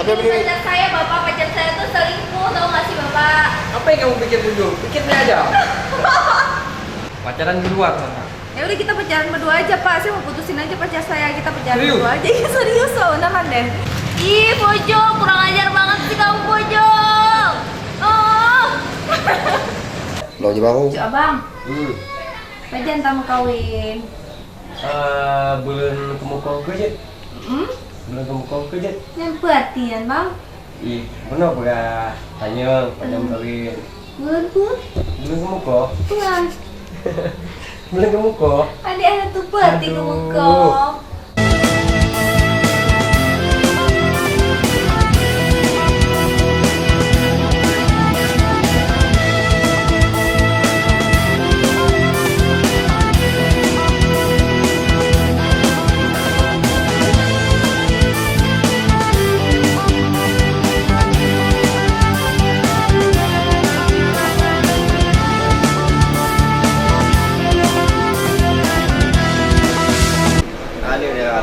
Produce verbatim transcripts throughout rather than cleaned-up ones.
Tapi beli Pacar saya, Bapak, pacar saya tuh selingkuh, tahu nggak sih, Bapak? Apa yang kamu pikir, Bujur? Pikir saya aja. Pacaran di luar sana. Ya udah, kita pacaran berdua aja, Pak. Saya mau putusin aja pacar saya. Kita pacaran Serius? Berdua aja. Iya, serius, oh, beneran deh. Ih, Bojong, kurang ajar banget sih kamu, Bojong. Oh. Lo aja baru. Cuk Abang. Hmm. Pajan tamu kawin. Eh, buleuen keumukoh keujeuet. Hmm? Buleuen keumukoh keujeuet. Nyan peue arti nyan, Bang? Ih, bunoe peugah tanyong, pajan Hmm. kawin. Buleuen peue? Buleuen keumukoh. Peue? Buleuen keumukoh. Adik aneuk tu peue arti Aduh. keumukoh?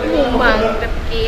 Memang rezeki.